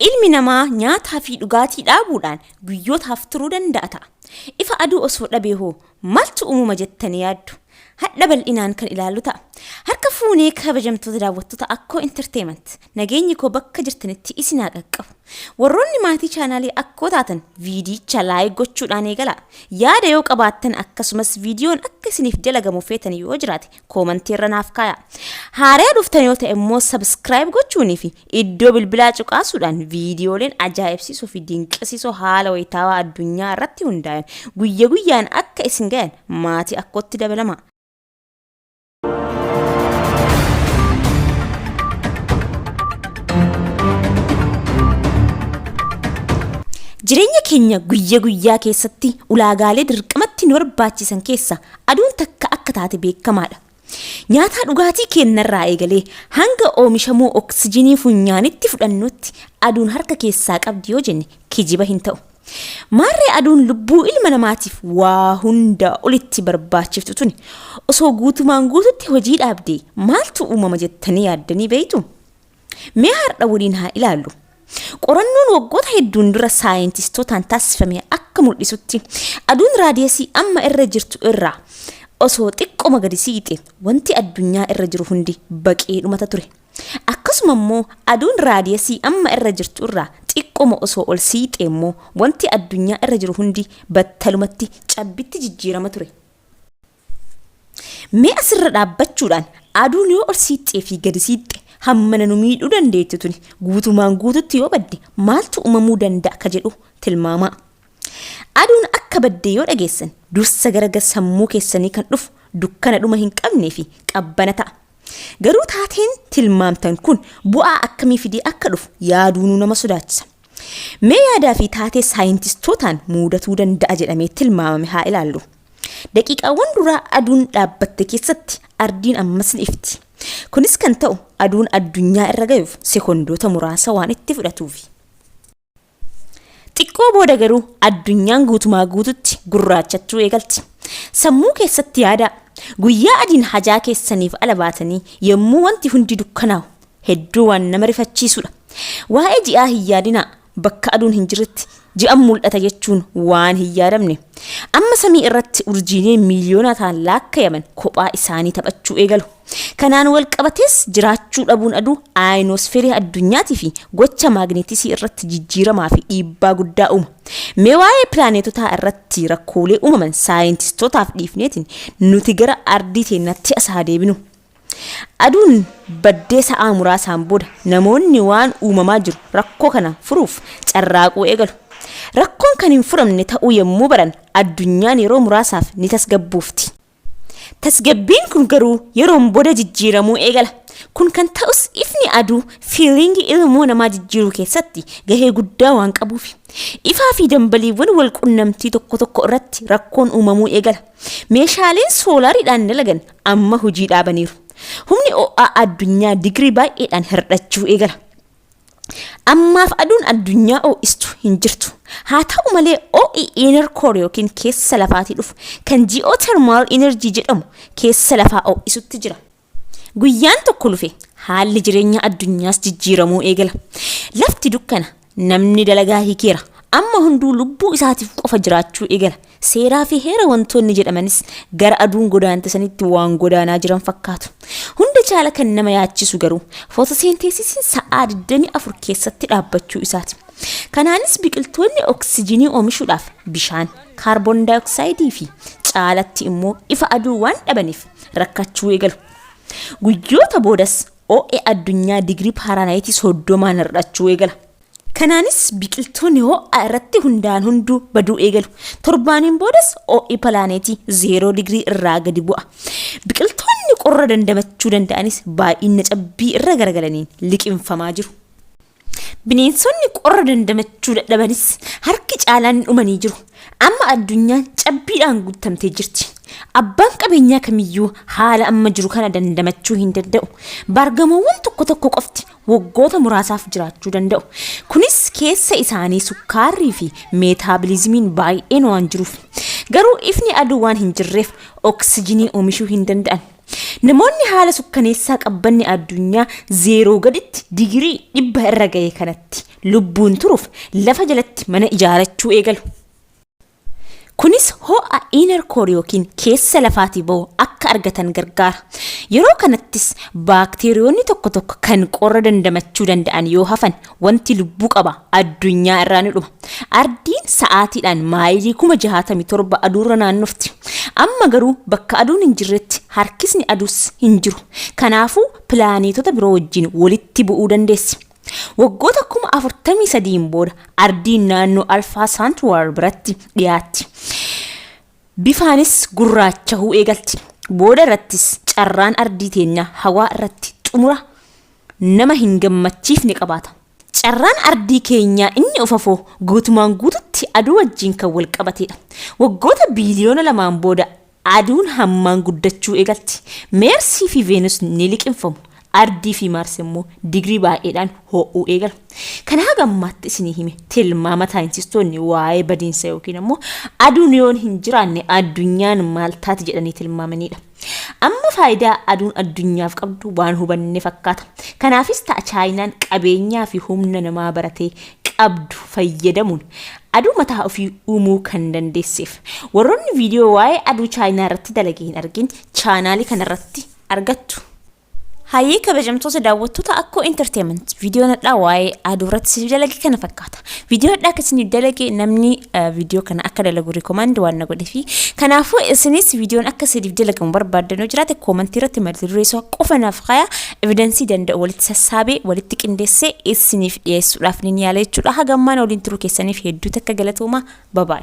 Ilmi namaa nyaataa fi dhugaatii dhaabuudhaan guyyootaaf turuu danda'a ta'a. Ifa aduu osoo dhabee hoo maaltu uumama jettanii yaaddu? Hadha bal'inaan kan ilaallu ta'a. Harka fuunee kabajamtoota daawwattoota Akkoo Entertainment, nageenyi koo bakka jirtanitti isin haa qaqqabu. Warroonni maatii chaanaalii Akkoo taatan viidiyicha like gochuudhaan eegalaa. Yaada yoo qabaattan akkasumas viidiyoon akka isiniif dalagamu feetan yoo jiraate koomantii irra naaf kaayaa. Haaraya dhuftan yoo ta'e immoo subscribe gochuunii fi iddoo bilbilaa cuqaasuudhaan viidiyooleen ajaa'ibsiisoo fi dinqisiisoo haala wayitaawaa addunyaa irratti hundaayan guyya guyyaan akka isin gayan maatii Akkootti dabalamaa. Jireenya keenya guyya guyyaa keessatti ulaagaalee dirqamatti nu barbaachisan keessa aduun takka akka taate beekamaadha. Nyaataa dhugaatii keennarraa eegalee hanga oomishamuu oksijinii funyaanitti fudhannutti aduun harka keessaa qabdi yoo jenne kijiba hin ta'u. Maarree aduun lubbuu ilma namaatiif waa hundaa olitti barbaachiftu tuni osoo guutumaan guututti hojii dhaabdee maaltu uumama jettanii yaaddanii beektu? Mee har'a waliin haa ilaallu. Qorannoon waggoota hedduun dura saayintistootaan taasifame akka mul'isutti aduun raadiyasii amma irra jirtu irraa osoo xiqqoma gadi siiqxe wanti addunyaa irra jiru hundi baqee dhumata ture. Akkasuma immoo aduun raadiyasii amma irra jirtu irraa xiqqoma osoo ol siiqxe immoo wanti addunyaa irra jiru hundi battalumatti cabbitti jijjiirama ture. Mee asirra dhaabbachuudhaan aduun yoo ol siiqxee fi gadi siiqxe hammana nu miidhuu dandeettu tuni guutumaan guututti yoo badde maaltu uumamuu danda'a ka jedhu tilmaamaa. Aduun akka badde yoo dhageessan dursa gara sammuu keessanii kan dhufu dukkana dhuma hin qabnee fi qabbana ta'a. Garuu taateen tilmaamtan kun bu'aa akkamii fidee akka dhufu yaaduunuu nama sodaachisa. Mee yaadaa fi taatee saayintistootaan muudatuu danda'a jedhamee tilmaamame haa ilaallu. Daqiiqaawwan duraa aduun dhaabbatte keessatti ardiin ammas ni ifti. Kunis kan ta'u aduun addunyaa irra gayuuf sekondoota muraasa waan itti fudhatuufi. Xiqqoo booda garuu addunyaan guutumaa guututti gurraachachuu eegalti. Sammuu keessatti yaadaa, guyyaa adiin hajaa keessaniif ala baatanii yommuu wanti hundi dukkanaa'u hedduu waan nama rifachiisudha. Waa'ee ji'aa hin yaadinaa, bakka aduun hin jirretti ji'an mul'ata jechuun waan hin yaadamne. Amma samii irratti urjiileen miiliyoonataan laakkayaman kophaa isaanii taphachuu eegalu. Kanaan wal qabatees jiraachuu dhabuun aduu aayinoosferii addunyaatii fi gocha maagneetisii irratti jijjiiramaa fi dhiibbaa guddaa uuma. Mee waa'ee pilaaneetotaa irratti rakkoolee uumaman saayintistootaaf dhiifneetiin nuti gara ardii teennaatti as haa deebinu. Aduun baddee sa'aa muraasaan booda namoonni waan uumamaa jiru rakkoo kana furuuf carraaquu eegalu. Rakkoon kan hin furamne ta'uu yommuu baran addunyaan yeroo muraasaaf ni tasgabboofti. Tasgabbiin kun garuu yeroon booda jijjiiramuu eegala. Kun kan ta'us ifni aduu fiiliingii ilmoo namaa jijjiiruu keessatti gahee guddaa waan qabuufi. Ifaa fi dambaliiwwan wal qunnamtii tokko tokko irratti rakkoon uumamuu eegala. Meeshaaleen soolaariidhaan dalagan amma hojii dhaabaniiru. Humni ho'aa addunyaa digirii baay'eedhaan hirdhachuu eegala. Ammaaf aduun addunyaa ho'istu hin jirtu. Haa ta'u malee ho'i inner core yookiin keessa lafaatii dhufu kan geothermal energy jedhamu keessa lafaa ho'isutti jira. Guyyaan tokko lufe haalli jireenya addunyaas jijjiiramuu eegala. Lafti dukkana, namni dalagaa hiikeera. Amma hunduu lubbuu isaatiif qofa jiraachuu eegala. Seeraa fi heera wantoonni jedhamanis gara aduun godaante sanitti waan godaanaa jiran fakkaatu. Hunda caala kan nama yaachisu garuu footoseenteesisiin sa'aa 24 keessatti dhaabbachuu isaati. Kanaanis biqiltoonni oksijinii oomishuudhaaf bishaan, kaarboon daayooksaayidii fi caalatti immoo ifa aduu waan dhabaniif rakkachuu eegalu. Guyyoota boodas ho'i addunyaa digirii Faaraanaayitii 30n hir'achuu eegala. Kanaanis biqiltoonni ho'a irratti hundaa'an hunduu baduu eegalu. Torbaaniin boodas ho'i pilaaneetii 0 digirii irraa gadi bu'a. Biqiltoonni qorra dandamachuu danda'anis baay'ina cabbii irra garagalaniin liqimfamaa jiru. Bineensonni qorra dandamachuu dadhabanis harki caalaan dhumanii jiru. Amma addunyaan cabbiidhaan guutamtee jirti. Abbaan qabeenyaa kamiyyuu haala amma jiru kana dandamachuu hin danda'u. Baargamoowwan tokko tokko qofti waggoota muraasaaf jiraachuu danda'u. Kunis keessa isaanii sukkaarrii fi meetaabilizimiin baay'een waan jiruuf. Garuu ifni aduu waan hin jirreef oksijinii oomishuu hin danda'an. Namoonni haala sukkaneessaa qabbanni addunyaa zeeroo gaditti digirii 100 irra gahe kanatti lubbuun turuuf lafa jalatti mana ijaarachuu eegalu. Kunis ho'a inner core yookiin keessa lafaatii bahu akka argatan gargaara. Yeroo kanattis baakteeriyoonni tokko tokko kan qorra dandamachuu danda'an yoo hafan, wanti lubbuu qaba addunyaa irraa ni dhuma. Ardiin sa'aatiidhaan maayilii 67,000 aduurra naannofti. Amma garuu bakka aduun hin jirretti harkisni aduus hin jiru. Kanaafuu pilaanetota biroo wajjin walitti bu'uu dandeessi. Waggoota 43,000n booda ardiin naannoo Alfaa Saantuwaar biratti dhiyaatti. Bifaanis gurraachahuu eegalti. Booda irrattis carraan ardii teenyaa hawaa irratti xumura nama hin gammachiifne qabaata. Carraan ardii keenyaa inni of afoo guutumaan guututti aduu wajjin kan wal qabateedha. Waggoota biiliyoona 2n booda aduun hammaan guddachuu eegalti. Meersii fi Veenus ni liqimfamu. Ardii fi Maars immoo digirii baay'eedhaan ho'uu eegalu. Kan haga ammaatti isinii hime tilmaama saayintistoonni waa'ee badiinsa yookiin ammoo aduun yoon hin jiraanne addunyaan maal taati jedhanii tilmaamanidha. Amma faayidaa aduun addunyaaf qabdu waan hubanne fakkaata. Kanaafis ta'a Chaayinaan qabeenyaa fi humna namaa baratee qabdu fayyadamuun aduu mataa ofii uumuu kan dandeesseef. Warroonni viidiyoo waa'ee aduu Chaayinaa irratti dalage hin argin, chaanaalii kanarratti argattu. Hayyee, kabajamtoota daawwattoota Akkoo Entertainment, viidiyoon hadhaa waa'ee aduu irratti isiniif dalage kana fakkaata. Viidiyoo hadhaa akka isiniif dalage namni viidiyoo kana akka dalagu recommend waan na godhefi. Kanaafuu isinis viidiyoon akka isiniif dalagamu barbaaddan yoo jiraate, koomantii irratti mata duree isaa qofa naaf kaya, evidensii danda'u walitti sassaabee walitti qindeessee isiniif dhiyeessuudhaaf ni yaala jechuudha. Haga ammaan waliin turuu keessaniif hedduu takka galatooma. Babaay.